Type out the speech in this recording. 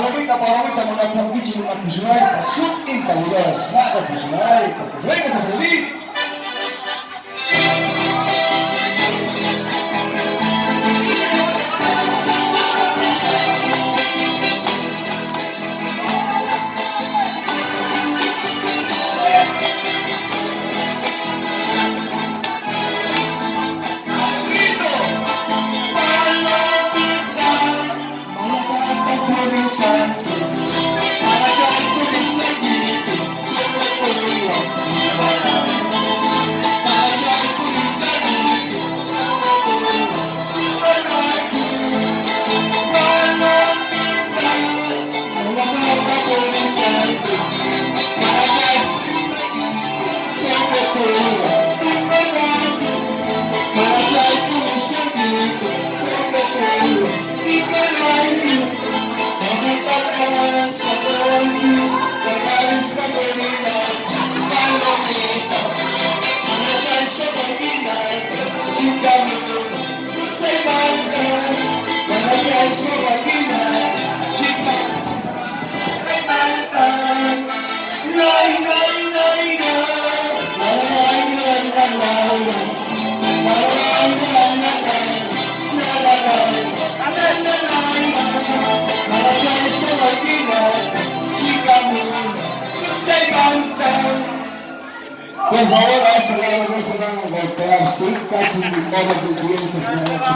Palomita, palomita, munakunkichu munakusunaypaq, sut'inta willaway saqepusunaypaq. Que se venga ese saludín. Por favor, a ese lado no se van a golpear, sí, casi ni modo de dientes me han hecho.